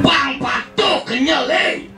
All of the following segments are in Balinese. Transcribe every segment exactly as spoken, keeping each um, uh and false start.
Pang patuh kenyel, eh.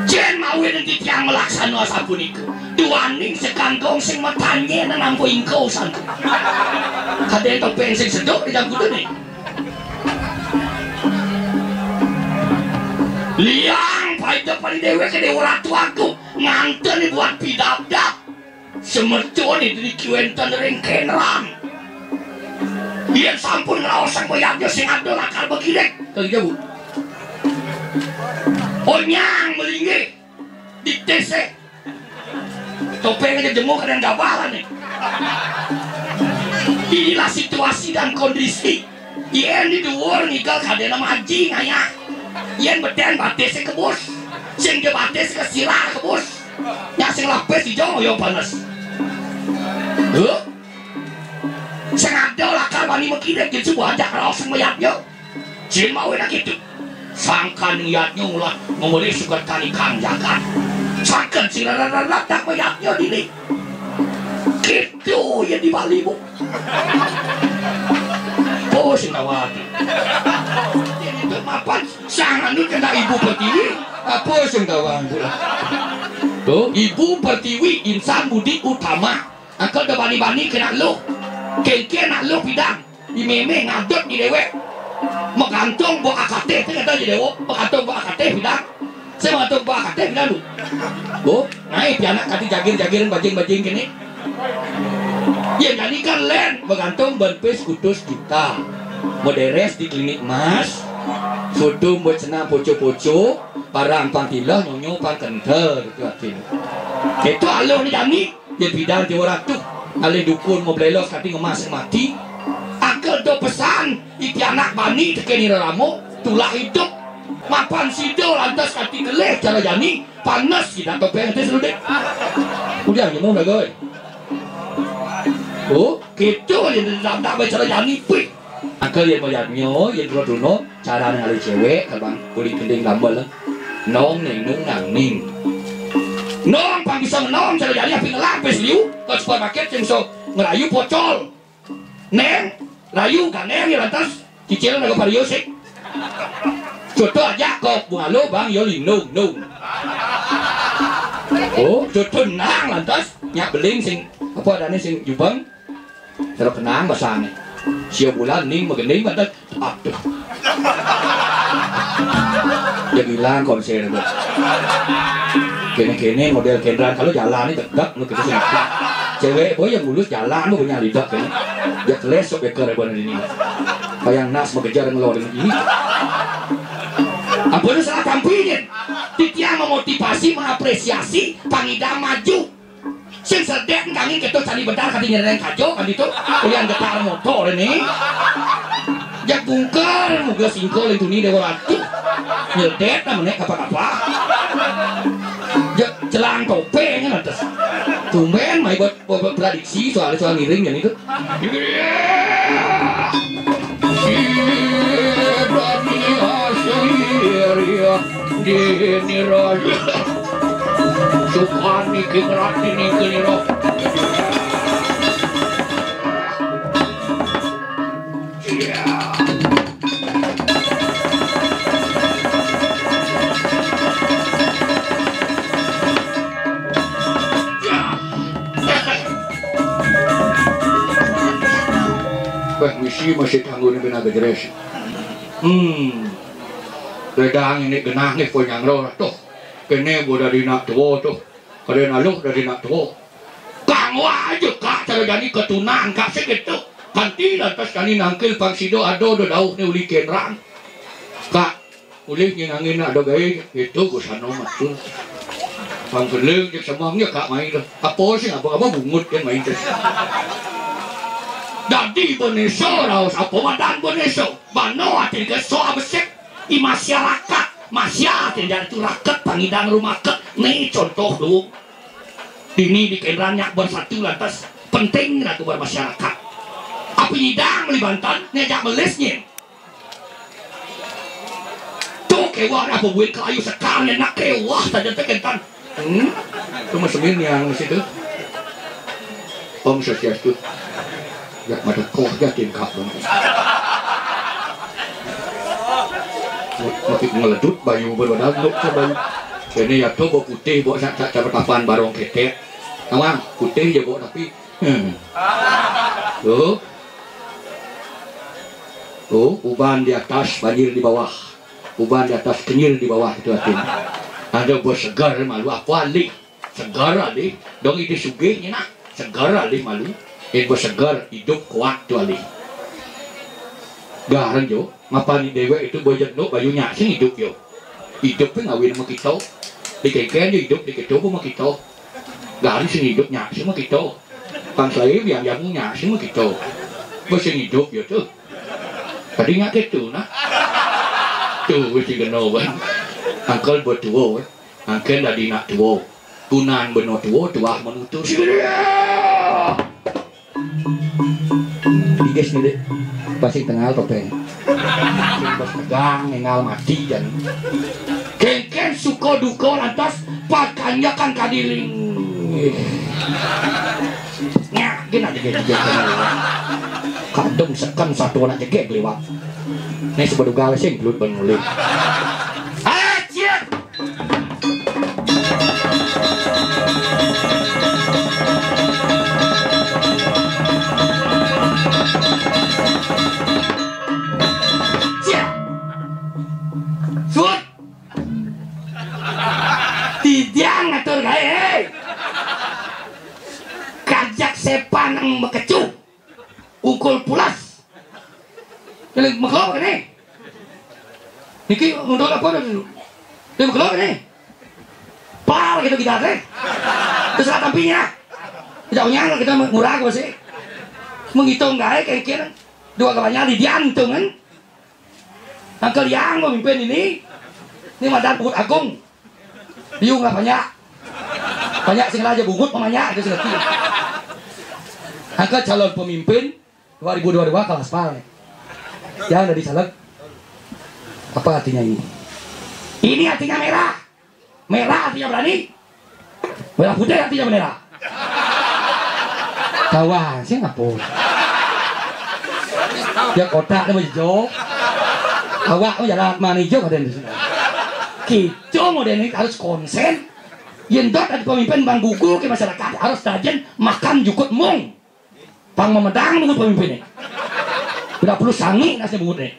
Jén mawinan titiang malaksana sapunika. Duaning sekangkung sing matanyé nampa ingkau santu. Kadén topéng sing seduk di dangkudané. Liang paida pada déwéké Déwa Ratu Agung nganten buat pidabdab. Semeton driki wénten ring kénran. Yén sampun ngraosang mayadnya sing ada lakar makidik. Kang Jawu. Onyang malinggih. Diktésé. Topéng aja jemuk kadén gabalan nih. Inilah situasi dan kondisi. Yén di duur ngigel kadén maji ngayah. Yén bedén batisé kebus. Sing ja batis kasirah kebus. Nyak sing lapis ijo ya panas. Huh? Sing ada lakar bani makidik, jin suba ajak raos mayadnya. Jin mawinan kéto. Sangkaning yadnya ngulah ngemulih suket kaning kang jagat. Sangkan sing rarat-rarat mayadnya dini. Kéto ya di Bali, Bu. Oh, sing tawang. Jadi itu mapan sang anu kena Ibu Pertiwi. Apa sing tawang, Bu? Tuh, Ibu Pertiwi insan budi utama. Angkel da bani-bani kena luh. Kéngkén nak luh pidang. Di mémé ngadut di déwék. Magantung ba akatih, té kata di déwék. Magantung ba akatih pidang. Saya magantung ba akatih pidang lu. Bu, naik pianak kati jagir-jagiran bajing-bajing kéné. Ya, jadi kan lén magantung ban pis kutus juta. Modérés di klinik mas. Foto mbok cenah poco-poco, barang pang tilah, nyonyo pang kentel, gitu artinya. Itu aluh ni jani. Yén pidang Déwa Ratu, alih dukun mablélos kati ngemas mati. Angkel da pesan, iti anak bani tekén ira rama, tulah idup. Mapan sida lantas kati kelih cara jani, panes kita topéng ati seludik. Udah, nyemu dah, goy. Oh, kéto yén tak cara jani, pih. Angkel yén mayadnya, yén dua duno, carané ngalih céwék, kabang kulit gending gambel. Nong, ning, nung, nang, ning. Nong, pang bisa nong, cara jani api ngelapis liu, ka supermarket sing so ngerayu pocol. Neng, rayu, ganeng, ya lantas, cicil naga pario sik. Coto aja kok, bungalo, bang, yo lindung, nung. Oh, coto nang, lantas, nyak beling sing, apa adané sing jubeng. Terus kenang basangé. Sia bulan ning magending banget. Aduh. Dia bilang konser itu. Kéné-kéné modél kénran kalau jalan ini tegak lu kita sih. Cewek boy yang mulus jalan boy nyalidak kan. Ya keles sok beker boy ini. Bayang nas mengejar ngelor ini. Ampun salah tampi nyen. Titiang memotivasi, mengapresiasi, pangidang maju. Sing sedek kami keto cari bentar kati nyereng kajo kan itu. Ulian getar motor ini. Jak bungker muga singkol itu ni dewa ratu. Nyedet namanya apa-apa. Jak celang topeng kan atas. Tumben mai buat, buat, buat prediksi soal soal ngiring kan itu. Iya. Iya, Bani Asyir, ya. Dini Raja. Sukani King Ratini Keliro. Iya. Wah, misi masih tangguh ni kena gejres. Hmm. Ledang ini genah ni ponyang roh tuh. Kene gua dari nak tua tuh. Kada naluh dari nak tua. Kang wah aja kak cara jani ketunan kak segitu. Kanti lantas kani nangkil pang sido ado do dauh ni uli kenrang. Kak, ulih nginangin ado gaya gitu gusano matul. Pang geleng jek semangnya kak main lah. Apa sih apa-apa bungut kan main terus. Dadi beneso raos apa wadan beneso. Bano atin ke so abesek. I masyarakat, masya atin dari tu raket pangidang rumaket. Ni contoh dulu. Dini di kendrannya bersatu lantas penting lagu bermasyarakat. Api nyidang meli bantan, ngejak melis nyen. Tuh kewah apa buin ke ayu sekar nyen nak kewah saja tekentan. Hmm? Cuma semin yang situ. Om Swastiastu. Ya mata koh ya tingkah dong. Mati ngeledut bayu berbadan dok ke bayu. Ini ya tuh bawa putih bawa sak sak cabe papan barong ketek. Awang putih je bawa tapi. Hmm. Tuh. Tuh, uban di atas, banjir di bawah. Uban di atas, kenyir di bawah itu artinya. Ada bos segar malu aku alih. Segar alih. Dong itu sugih ni nak. Segar alih malu. Yang bos segar hidup kuat tu alih. Garang jo. Ngapa ni dewek itu bos jenduk bayu nyak sing hidup jo. Hidup tu ngawin sama kita. Di kengkeng jo hidup di kita pun sama kita. Garang sing hidup nyak sing sama kita. Pang selai biang jamu nyak sing sama kita. Bos sing hidup jo tu. Tadi nyak kita nah. Tu bos sing kena kan. Angkel bertua kan. Angken dadi nak tua. Gunan beno tua tuah menutur. Iges ni dek. Pasti tengal topeng. Pas pegang engal mati jan. Kengken suka duka lantas pakanyakan kadiling. Nya gina jegek jegek. Kadung seken satu anak jegek liwat. Nih sebab dugal sing gelut ban nguling. Ayo, ciek. Siap. Sut. Tidiang ngatur gaé, hei. Kajak sepan nang mekecuh. Ungkul pulas. Ini mekelo kene. Niki untuk apa dah dulu? Ini mekelo kene. Par gitu kita teh. Terus tampinya. Jauhnya kita murah apa sih? Menghitung gaé kengken dua galanya di diantung kan. Angkel yang memimpin ini. Ini madan Bukut Agung. Biung lah banyak. Banyak sing aja bungut pamanya itu sing ngerti. Angka calon pemimpin dua ribu dua puluh dua kalah aspal nih. Yang dari caleg. Apa artinya ini? Ini artinya merah. Merah artinya berani. Merah putih artinya bendera. Kawan, sing apa? Ya kotak dia hijau. Awak tu jalan mana hijau ada di sini. Kita model ini harus konsen. Yen dot ada pemimpin bang gugu ke masyarakat harus rajin makan jukut mung. Pang memedang bungut pemimpin ni. Udah perlu sangi nasi bungut ni.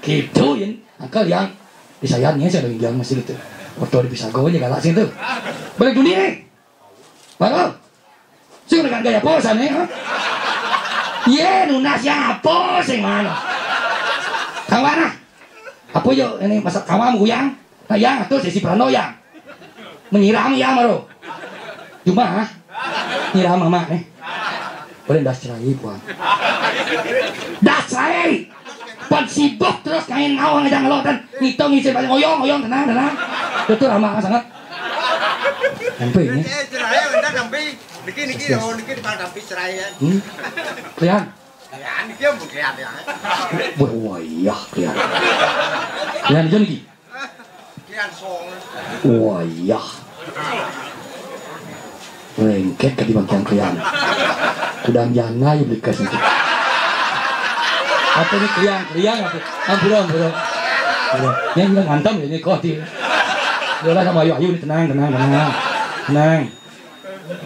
Gitu yen. Angkel yang disayangnya saya yang masih itu. Foto di Pisago aja galak sih tuh. Balik dunia ni. Baru. Gaya apa sana, ha? Yé, nunas yang apa sing mana? Kawan ah. Apa yo ini masa kawan kuyang? Nah, yang atur sesi perano yang. Menyiram yang baru. Cuma, ha? Nyiram mama nih. Boleh das cerai, puan. Das cerai. Pan sibuk terus kain ngawang aja ngelok dan ngitung isi banyak oyong, oyong, tenang, tenang. Itu ramah sangat. Sampai ini. Eh, cerai, bentar, sampai. Niki, niki, oh, niki, depan, sampai cerai ya. Hmm. Kalian. Ya, niki yang bukan ya. Wah, wah, iya, kalian. Kalian itu niki. Kalian song. Wah, iya. Lengket ka di bagian kalian. Kudang jana ya beli kas itu. Apa ini kalian, kalian apa? Ampura, ampura. Ampura. Yang bilang hantam ya ini kau di. Yolah sama ayu, ayu ini tenang, tenang, tenang. Tenang.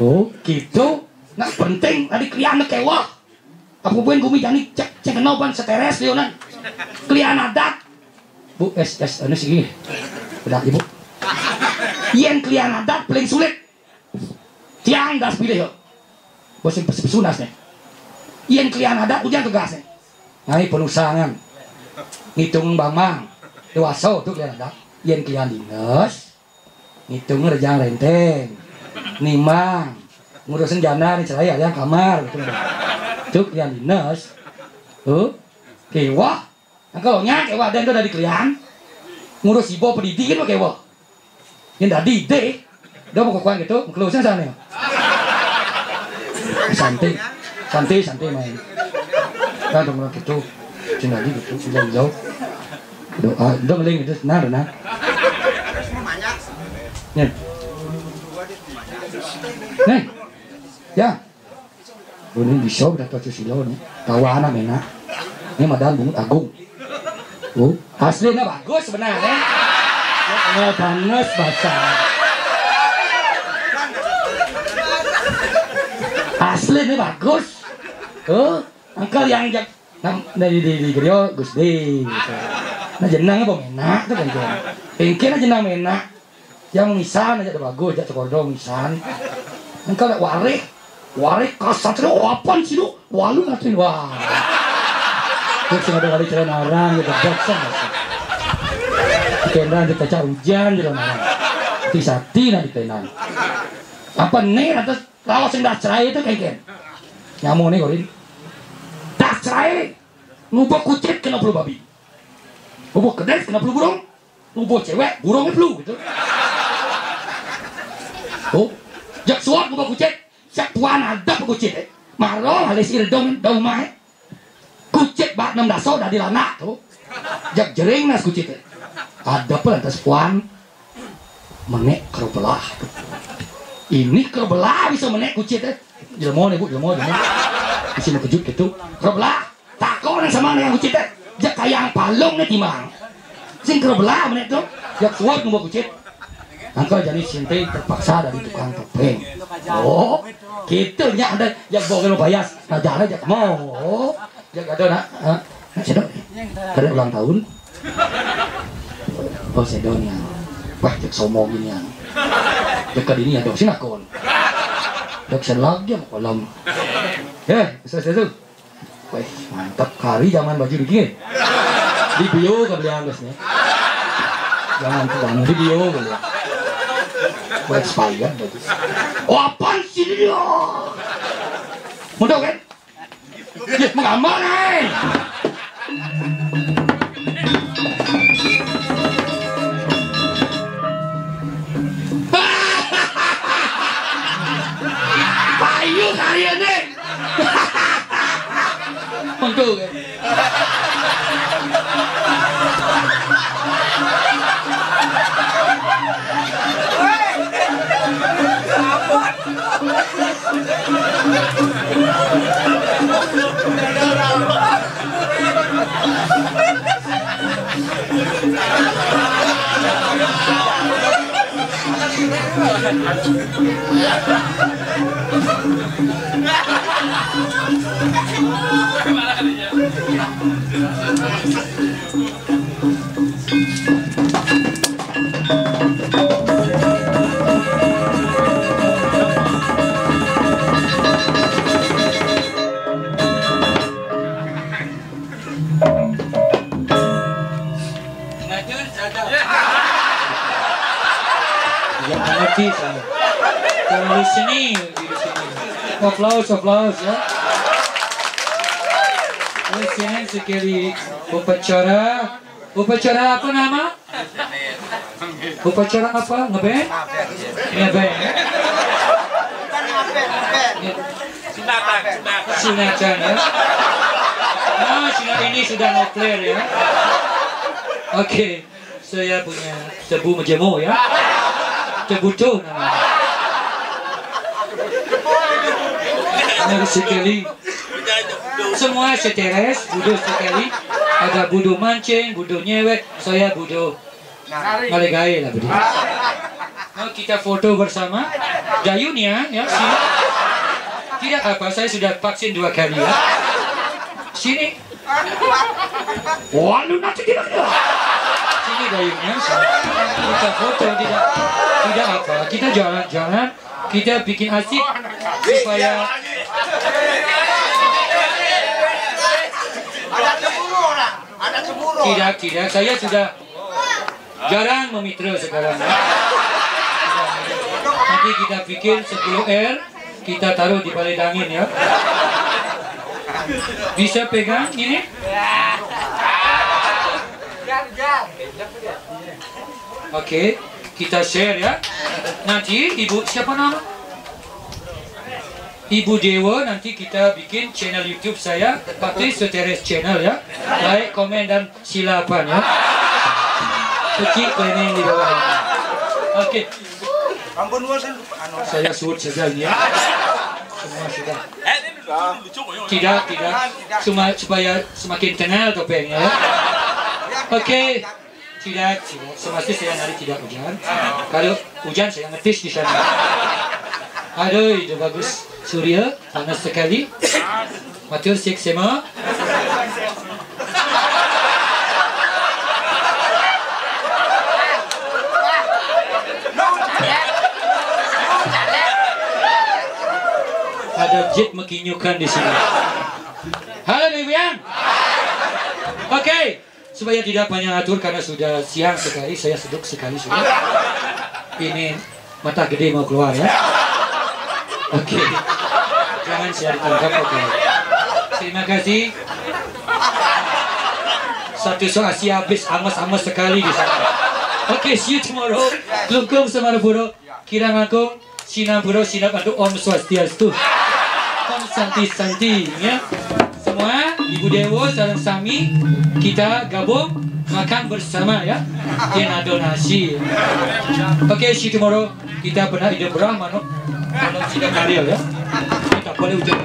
Oh, gitu. Nah, penting tadi kalian kewah. Apa buin gumi jani cek, cek kenal ban seteres dia nan. Kalian adat. Bu, es, es, anu sih. Udah, Ibu. Yen kalian adat paling sulit. Tiang das pilih yo. Bos yang pes-, pesunas nih. Yen kalian adat ujian tugas nih. Ngai penusangan. Ngitung bang mang. Dewasa tuh kalian adat. Yen kalian dinas. Ngitung rejang renteng. Nimang. Ngurusin jana nih cerai ada yang kamar gitu. Tuh kalian dinas. Tuh. Kewah. Nah, kalau nya kewah dan dari kalian. Ngurus ibu pendidikan mah kewah. Yang tadi deh. Udah mau kekuan gitu, keluarnya sana ya. Santai, santai, santai main. Kan dong orang gitu, cina aja gitu, bilang jauh. Doa, udah ngeling gitu, nah, nah. Nih. Nih. Ya. Ini bisa udah tuh silo nih. Tawa anak mena. Ini madan bungut agung. Oh, aslinya bagus sebenarnya. Ya, bagus bahasa. Asli ini bagus. Oh, angkel yang jak nam dari di, di Gerio Gusti gitu. Nah, jenang apa mena tuh kan tuh. Pengkén aja nang mena. Yang misan aja ada bagus, aja cokordong misan. Engkau nak warik, warik kasat tu, oh, apaan sih tu? Walu nanti wah. Terus ada warik jalan orang gitu, bosan. Kendan di kaca hujan jalan orang. Di sati nak di kendan. Apa nih atas lawas yang dah cerai itu kengken? Nyamu nih korin. Dah cerai, ngubah kucit kena bulu babi. Ngubah kedes kena bulu burung. Ngubuh cewek, burungnya flu gitu. Oh, jak suat ngubuh kucit, jak puan ada kucit eh. Maro halis ir dong dong mah eh. Kucit bak enam daso dari lanak tuh. Jak jering nas kucit eh. Ada pun lantas puan menek kerobelah. Ini kerobelah bisa menek kucit eh. Jelmo nih bu, jelmo, jelmo. Bisa mengejut gitu. Kerobelah. Takon yang sama dengan kucit teh. Jak kayang palung nih timang. Sing kero belah menit tu. Jak kuat nombor kucit. Angka jadi sinting terpaksa dari tukang topeng. Oh, kita nya ada jak bawa kena payas. Nah, jalan jak mau. Jak ada nak, ha? Nak sedok. Kada ulang tahun. Oh, sedok nya. Wah, jak sombong ini yang. Jak ini ada sinakon. Jak selagi yang kolam. Eh, selesai tu. Wih, mantap kali zaman baju dikit. Di bio kali ya, Gus, nih. Jangan tuh, di bio kali ya. Wih, expired baju. Oh, apaan sih dia? Mudah kan? Ya, menggambar nih. Payu kali ini. Mengko. Aplaus, aplaus ya. Terus ini sekali upacara. Upacara apa nama? Upacara apa? Ngeband? Ngeband. Sunatan, sunatan. Sunatan ya. Nah, sunat ini sudah nuklir ya. Oke, saya punya tebu menjemur ya. Tebu tuh namanya. Nah, sekali. Semua seteres, budo sekali. Ada budo mancing, budo nyewek, saya budo. Ngalih gaé lah, Budi. Mau kita foto bersama. Dayun ya, ya, sini. Tidak apa, saya sudah vaksin dua kali ya. Sini. Wah, lu nanti tidak ada. Sini dayun ya, sini. Kita foto, tidak, tidak apa. Kita jalan-jalan, kita bikin asik supaya. Ada cemburu orang, ada cemburu. Tidak, tidak. Saya sudah jarang memitra sekarang ya. Nanti kita bikin sepuluh R, kita taruh di balai dangin ya. Bisa pegang ini? Oke, kita share ya. Nanti ibu siapa nama? Ibu Dewa, nanti kita bikin channel YouTube saya, Patrice Soteres Channel ya. Like, komen dan silapan ya. Kecil planning di bawah ini. Oke. Ampun, Bos, saya lupa. Anu. Saya sebut saja ini ya. Semua sudah. Tidak, tidak. Cuma supaya semakin kenal topengnya ya. Oke. Tidak, tidak. Semasa saya nari tidak hujan. Kalau hujan saya ngetis di sana. Aduh, itu bagus. Surya, panas sekali. Matur siksema. Ada jit mekinyukan di sini. Halo, Dewi Yang. Oke, supaya tidak panjang atur karena sudah siang sekali, saya seduk sekali sudah. Ini mata gede mau keluar ya. Oke. Jangan saya ditangkap, oke. Terima kasih. Satu so asi habis, amas-amas sekali di sana. Oke, see you tomorrow. Klungkung Semarapura, Kirang Langkung, Sinampura, Sinap Aduk, Om Swastiastu. Om Santi Santi, ya. Semua, Ibu Dewa, sareng sami, kita gabung makan bersama ya. Yen ada nasi. Oke, see you tomorrow. Kita pernah hidup berah manuk. Kalau tidak karil ya. Kita boleh ucap